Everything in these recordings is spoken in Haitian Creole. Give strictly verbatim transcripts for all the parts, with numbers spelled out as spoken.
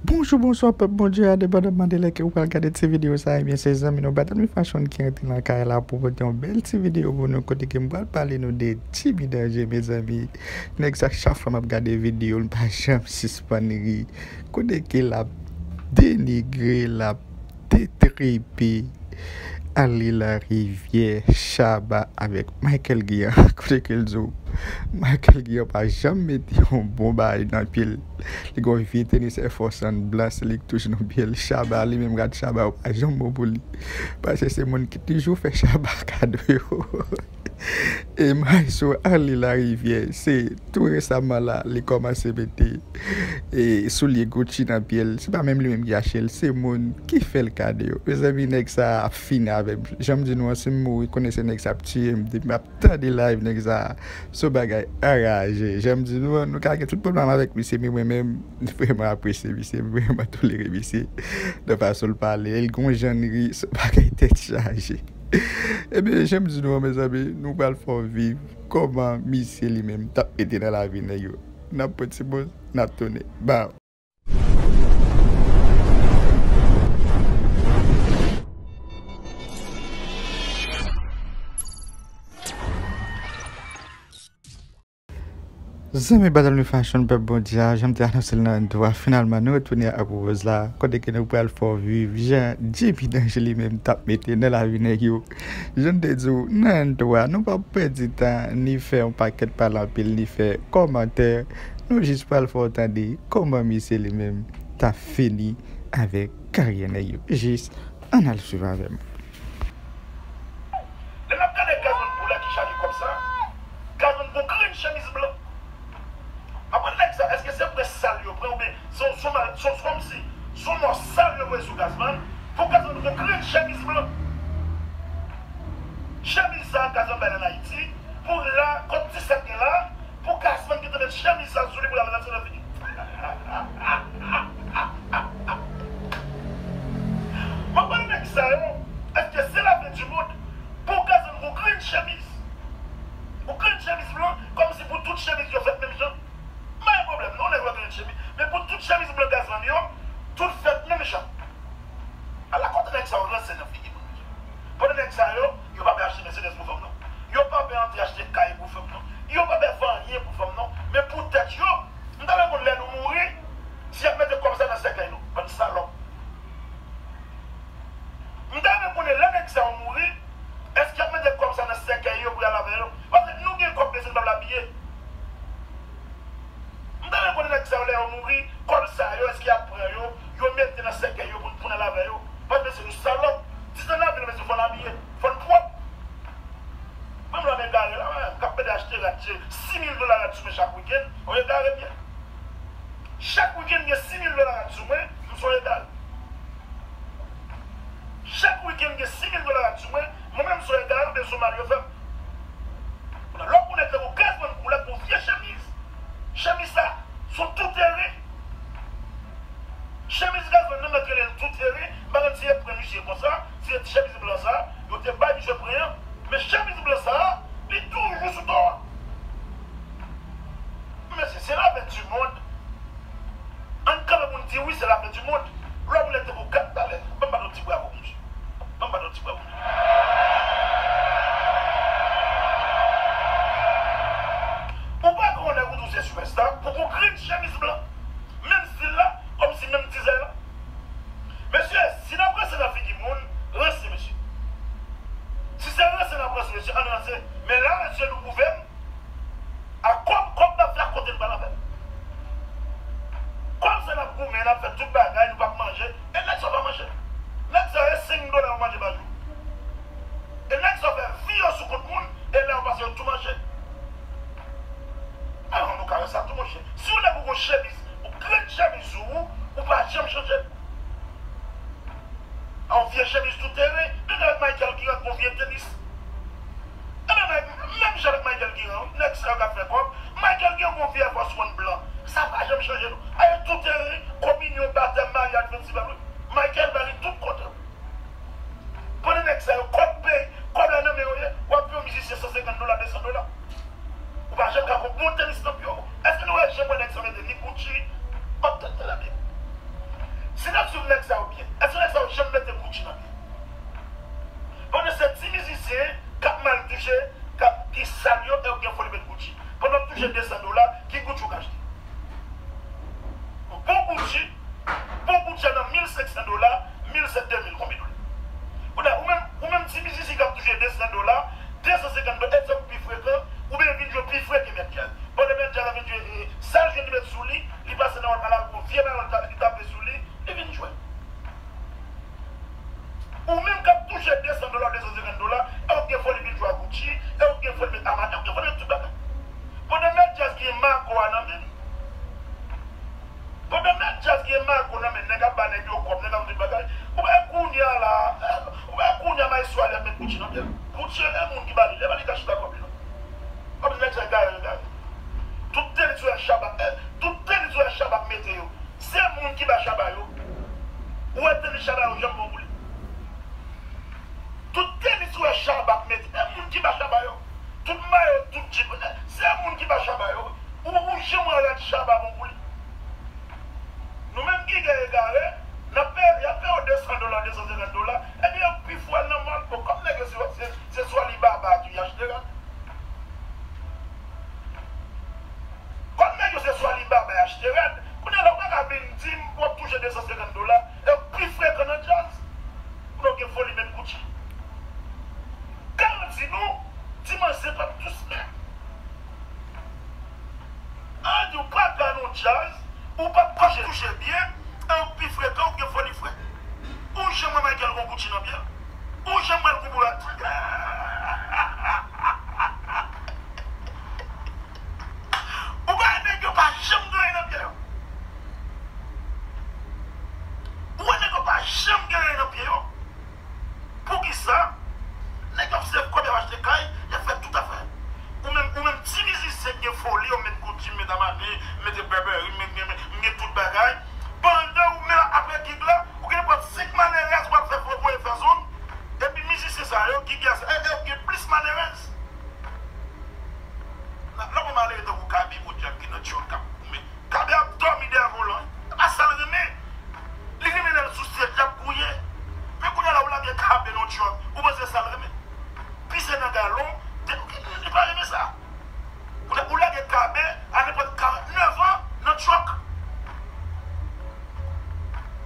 Bonjou, bonswa, pèp Bondye a, depandaman de lè ke ou pral gade ti videyo sa, ebyen, se zanmi nou Battle Me Fashion ki rantre nan kay la pou pote yon bèl ti videyo pou nou, kote ke m pral pale nou de Jimmy Danger, mezanmi. Nèg sa, chak fwa m ap gade videyo l, m pa janm sispann ri. Kote ke l ap denigre, l ap detrepe Arly Larivière, Shabba avèk Michael Guiyan. Kote ke l di w, Michael Guiyan pa janm mete yon bon bagay nan pye l. Li gen yon vye tenis Air Force One blan, se li k toujou nan pye l. Shabba, li menm, rad Shabba yo pa janm bon pou li. Paske se moun ki toujou fè Shabba kado yo. E Maestro Arly Larivière, se tou resaman la, li kòmanse mete e soulye Gucci nan pye l. Se pa menm li menm ki achte l, se moun ki fè l kado yo. Mezanmi, nèg sa ap fini avè m. Jan m di nou an, si m mouri, konnen se nèg sa ap tiye m. Depi m ap tande live nèg sa, se yon bagay anraje. Jan m di nou an, nou ka gen tout pwoblèm avèk misye, men mwen menm, m vrèman apresye misye, m vrèman tolere misye nan fason l pale. L gen yon jan l ri, se yon bagay tèt chaje. Ebyen, jan m di nou an, mezanmi, nou pral fè w viv kòman misye li menm t ap mete nan lavi nèg yo. N ap pran ti poz, n ap tounen. Baw. Zanmi Battle Me Fashion, pèp Bondye a, jan m te anonse l nan entwo a, finalman, nou retounen ak pwopòz la, kote ke nou pral fè w viv jan Jimmy Danger li menm t ap mete nan lavi nèg yo. Jan m te di w, nan entwo a, nou p ap pèdi tan, ni fè yon pakèt pale anpil, ni fè kòmantè. Nou jis pral fè w tande kòman misye li menm t ap fini avèk karyè nèg yo. Jis ann al swiv avè m. Lè n ap gade Gazzman pou lè ki chaje kòb sa, Gazzman gon grenn chemiz blan. Apre nèg sa, èske se prens sal yo pran oubyen se yon, se yon mal, se yon, se kòmsi se yon mò sal yo voye sou Gazzman pou Gazzman gon grenn chemiz blan? Chemiz sa Gazzman bay ann Ayiti pou la, kòb disèt gen la, pou Gazzman ki te met chemiz sa sou li pou l al rantre nan figi. Mwen pale nèg sa yo, èske se lafen di mond pou Gazzman gon grenn chemiz? Yon grenn chemiz blan, kòmsi pou tout chemiz yo fèt menm jan. M pa gen pwoblèm non, nèg yo grenn chemiz. Men pou tout chemiz blan Gazzman yo, tout fèt menm jan. Ala kote nèg sa yo ranse nan figi moun, mesye. Pandan nèg sa yo, yo pa pè achte Mercedes pou fanm non. Yo pa pè antre achte kay pou fanm non. Yo pa pè fè anyen pou fanm non. Men pou tèt yo, m ta renmen konn lè nou mouri, si y ap mete kòb sa nan sèkèy nou. Bann salòp. M ta renmen konnen lè nèg sa yo mouri, èske y ap mete kòb sa nan sèkèy yo pou y al avè yo? Paske nou gen kòb, mesye, nou p ap abiye. M ta renmen konnen nèg sa yo lè yo mouri, kòb sa yo, èske y ap pran yo, yo mete nan sèkèy yo pou, pou n al avè yo? Paske mesye, nou salòp. Dis nan lavi nou, mesye, fò n abiye, fò n pwòp. Menm lòm egare la, menm, k ap pede achte rad, se sis mil dola rad sou mwen chak wikenn, yon egare byen. Chak wikenn gen sis mil dola rad sou mwen, m se yon egare. Chak wikenn gen sis mil dola rad sou mwen, mwen menm m se yon egare oubyen se yon mal yo fè m. Kounye a, lè w konnen tankou Gazzman koulè pou vye chemiz, chemiz sa, se yon tou teren. Chemiz Gazzman nan, nèg rele l tou teren, m pa konn si e pran misye konsa, si e chemiz blan sa, yo te bay misye pran an, men chemiz blan sa, li toujou sou tò a. Mesye, se lafen di mond. Ann kanpe pou n di wi, se lafen di mond. Lè w lè tankou kat talè, ban m bat yon ti bravo pou misye. Ban m bat yon ti bravo. Ou pa ka yon nèg ou di w se sipèsta, pou gon grenn chemiz blan. Menm stil la, kòmsi menm dizay la. Mesye, si n ap ranse nan figi moun, ranse, mesye. Si se ranse n ap ranse, mesye, ann ranse. Men la, mesye, nou pwouve m ak kòb, kòb n ap fè ak kote n pral avè l. Kòb sa n ap goumen, n ap fè tout bagay, nou p ap manje, e nèg sa yo pa manje. Nèg sa yo, e senk dola yo manje pa jou. E nèg sa yo fè vi yo sou kont moun, e lè yo pase, yo tou manje. Alò, nou ka wè sa tou, monchè. Si yon nèg ou gon chemiz, yon grenn chemiz sou ou, ou pa janm chanje l. A yon vye chemiz tou teren, menm avèk Michael Guiran gon vye tenis. Ebyen, menm jan avèk Michael Guiran, wi, nèg sa yo k ap fè kòb. Michael Guiran gon vye Air Force One blan. Sa pa janm chanje, non. A yo tou teren, kominyon, batèm, maryaj, festival, wi. Michael ba li tout kote. Pandan nèg sa yo, kòb peyi, kòb la nan men yo ye, w ap peye yon mizisyen san senkant dola, de san dola. Ou pa janm ka konn bon tenis nan pye w. Èske nou wè janm wè nèg sa mete ni Gucci? M ap tande la, men. Si n ap swiv nèg sa yo byen, èske nèg sa yo janm mete Gucci nan pye? Pandan se ti mizisyen k ap mal touche, k ap, ki sal yo, e yo gen foli met Gucci. Pandan w ap touche de san dola, ki Gucci w ka achte? Bon Gucci, bon Gucci a nan mil senk san dola, mil sèt, de mil, konbyen dola? Kounye a, ou menm, ou menm ti mizisyen k ap touche de san dola, de san senkant dola, e sa k pi frekan, oubyen vin jwe pi fre ke mèt djaz. Pandan mèt djaz la vin jwe, e, sa l jwenn li met sou li, li pase nan wòl malal, gon vye malal li tape sou li, li vin jwe. Ou menm k ap touche de san dola, de san senkant dola, e w gen foli vin jwe a Gucci, e w gen foli met Armani, e w gen foli met tout bagay. Pandan mèt djaz gen mago a nan men li. Pandan mèt djaz gen mago nan men, nèg ap ba nèg yo kòb, nèg ap tout bagay. Ou pa kounye a la, ou pa kounye a maestro ale ap met Gucci nan pye l. Gucci e moun ki ba li, li pa li ka chita kòb li non. Kòm nèg sa gare, gare. Tout tenis ou wè Shabba, eh, tout tenis ou wè Shabba mete yo. Se moun ki ba Shabba yo. Ou wè tenis Shabba yo janm bon pou li. Tout tenis ou wè Shabba mete, e moun ki ba Shabba yo. Tout mayo, tout jip, eh, se moun ki ba Shabba yo. Ou, ou janm wè rad Shabba bon pou li. Nou menm ki gen egare, n ap peye, y ap peye w de san dola, de san senkant dola, epi yo pi fou al nan mòd, bon, kòm nèg yo se, se, se swa li baba tou y achte rad. Kòm nèg yo se swa li baba y achte rad, kounye a la ou pa ka vin di m w ap touche de san senkant dola, e w pi frekan nan djaz. Kounye a w gen foli met Gucci. Kal di nou, ti manzè p ap dous menm. An di w pa ka nan djaz, ou p ap touche, touche byen, e w pi frekan, ou gen foli fre. Ou janm wè Michael gon Gucci nan pye l? Ou janm wè l gon boulèt? Ou pa wè nèg yo pa janm gen anyen nan pye yo? Ou wè nèg yo pa janm gen anyen nan pye yo? Poukisa? Nèg yo ap sèvi kòb, y ap achte kay, y ap fè tout afè. Ou menm, ou menm ti mizisyen k gen foli, ou met Gucci, met Armani, mete Burberry, met, met, met, met tout bagay. Pandan ou menm apre gig la, ou gen nenpòt senk malerèz w ap fè fò voye fè zòn. Epi mizisyen sa yo, gig la, e, e, gen plis malerèz. Lè w malere tankou Kabe, podyab ki nan tchòk k ap goumen. Kabe ap dòmi dèyè volan. E pa sa l renmen. Li renmen lè l sou syèj, l ap gouye. Men kounye a la, ou lage Kabe nan tchòk, ou panse sa l renmen? Pise nan galon, de, li pa renmen sa. Kounye a, ou lage Kabe a nenpòt karantnèf an nan tchòk.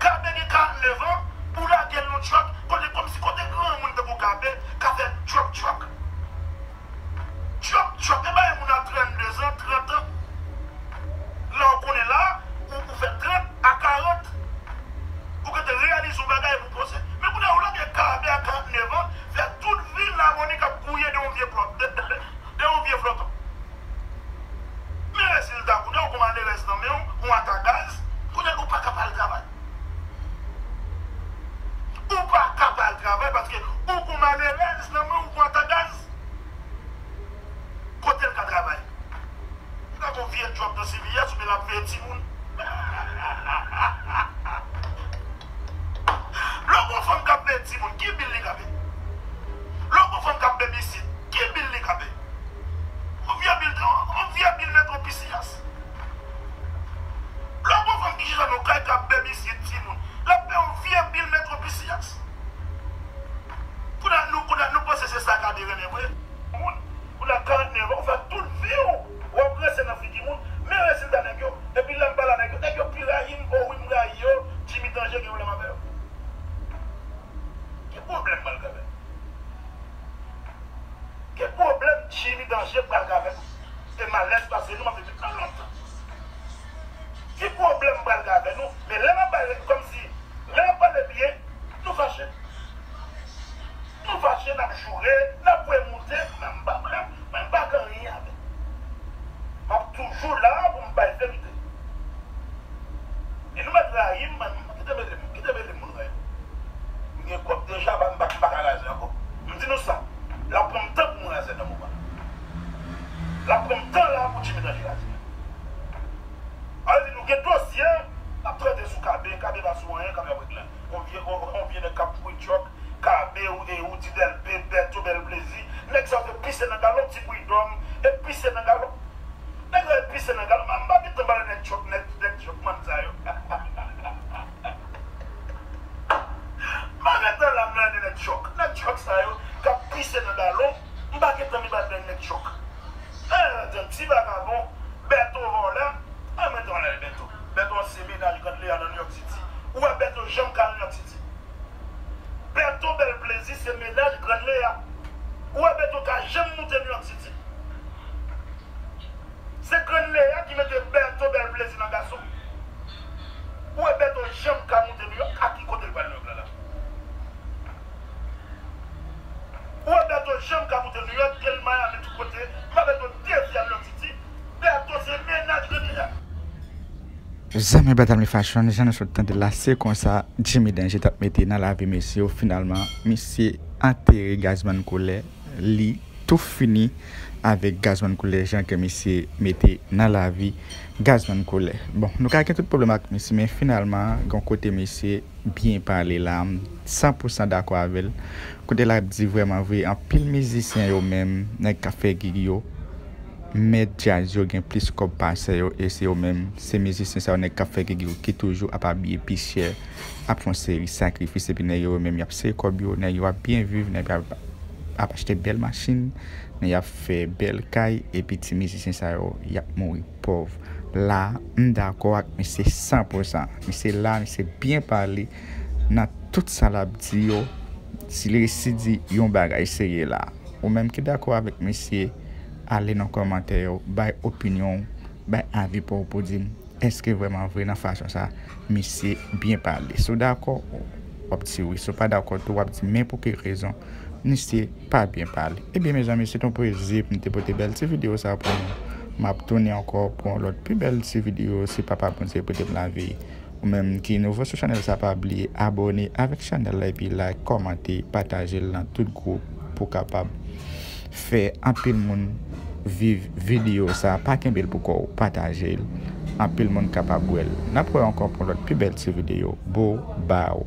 Kabe gen karantnèf an, ou lage l nan tchòk, kote, kòmsi kote granmoun tankou Kabe ka fè tchòk tchòk. Tchòk, tchòk, e bay moun a trannde zan, trant an. Lè w konnen la, ou, ou fè trant a karant, ou gentan reyalize yon bagay pou poze. Men kounye a, ou lage Kabe a karantnèf an, fè tout vil Labonik ap gouye de yon vye flòt, de, de, de yon vye flòton. Men rezilta, kounye a, ou gon malerèz nan men w, yon ata gaz, kounye a, ou pa ka pa al travay. Ou pa ka pa al travay paske ou gon malerèz nan men w, ou gon ata gaz. Kote l ka travay? Li ka gon vye djòb nan C V S oubyen l ap veye timoun. Lè w gon fanm k ap veye timoun, ki bil li ka peye? Lè w gon fanm k ap babysit, ki bil li ka peye? Yon vye bil, yon vye bil Metro P C S. Lè w gon fanm ki chita nan kay k ap babysit timoun, l ap peye yon vye bil Metro P C S. Kounye a nou, kounye a nou panse se sa Kabe renmen vre? Moun, kounye a karantnèf an, ou fè tout vi w, w ap ranse nan figi moun, men rezilta nèg yo, epi lè m pale a nèg yo, nèg yo pi rayi m, o wi m rayi yo, Jimmy Danje gen yon lè m avè yo. Ki pwoblèm m pral gen avè nou? Ki pwoblèm Jimmy Danje pral gen avè nou? E malèz pase nou, m ap viv nan lontan. Ki pwoblèm m pral gen avè nou? Men lè m ap pale, kòmsi, lè m ap pale byen, nou fache. Nou fache, n ap joure, n ap voye moute, men m pa, mwen, mwen m pa gen anyen avè nou. M ap toujou la pou m bay verite. E nou mèt rayi m, men kite mele m, kite mele moun rayi m. M gen kòb deja, m pa, m pa ka raze ankò. M di nou sa, l ap pran m tan pou m raze nan moman. L ap pran m tan la pou Jimmy Danje raze. Sa vle di nou gen dosye, n ap trete sou Kabe, Kabe pa sou anyen, Kabe ap regle. On vye, on, on vye nèg k ap kouri tchòk, Kabe, ou, e, Roody Delpé, Bertho Bèl Plezi. Nèg sa yo te pise nan galon, Ti Pridòm, e pise nan galon. Nèg yo te pise nan galon, m pa gen tan pale nèg tchòk, nèg, nèg tchòk, mann sa yo. Se mennaj Grande Leya nan New York City. Ou wè Bertho janm ka al New York City? Bertho Bèl Plezi se mennaj Grande Leya. Ou wè Bertho ka janm moute New York City? Se Grande Leya ki mete Bertho Bèl Plezi nan gason. Ou wè Bertho janm ka moute New York? A ki kote l pral New York la la? Ou wè Bertho janm ka moute New York, ke l Miami tout kote, m pa Bertho dezyèm New York City. Bertho se mennaj Grande Leya. Zanmi Batamli Fashion, jan nou sot tande la, se konsa Jimmy Danger t ap mete nan lavi mesye yo. Finalman, misye antere Gazman Koulè, li tou fini avèk Gazman Koulè, jan ke misye mete nan lavi Gazman Koulè. Bon, nou ka gen tout pwoblèm ak misye, men finalman, gen yon kote misye byen pale la, m san pou san dakò avè l. Kote l ap di vrèman vre, anpil mizisyen yo menm, nèg k ap fè gig yo, mèt djaz yo gen plis kòb pase yo, e se yo menm, se mizisyen sa yo, nèg k ap fè gig yo, ki toujou ap abiye pi chè, ap fè yon seri sakrifis, epi nèg yo menm, y ap sere kòb yo, nèg yo ap byen viv, nèg yo ap, ap achte bèl machin, nèg yo ap fè bèl kay, epi ti mizisyen sa yo, y ap mouri pòv. La, m dakò ak misye san pou san. Misye la, misye byen pale nan tout sa l ap di yo. Si l resi di yon bagay serye la, ou menm ki dakò avèk misye, ale nan kòmantè yo, bay opinyon w, bay avi pa w pou di m èske vrèman vre nan fason sa misye byen pale. Si w dakò, w ap di wi. Si w pa dakò tou, w ap di men pou ki rezon misye pa byen pale. Ebyen, mezanmi, se t on plezi pou m te pote bèl ti videyo sa pou nou. M ap tounen ankò pou yon lòt pi bèl ti videyo, si Papa Bondye prete m lavi. Ou menm ki nouvo sou chanèl sa, pa bliye abòne avèk chanèl la, epi like, kòmante, pataje l nan tout gwoup pou kapab fè anpil moun viv videyo sa. Pa kenbe l pou kò w, pataje l. Anpil moun kapab wè l. N ap wè ankò pou yon lòt pi bèl ti videyo. Bo, baw.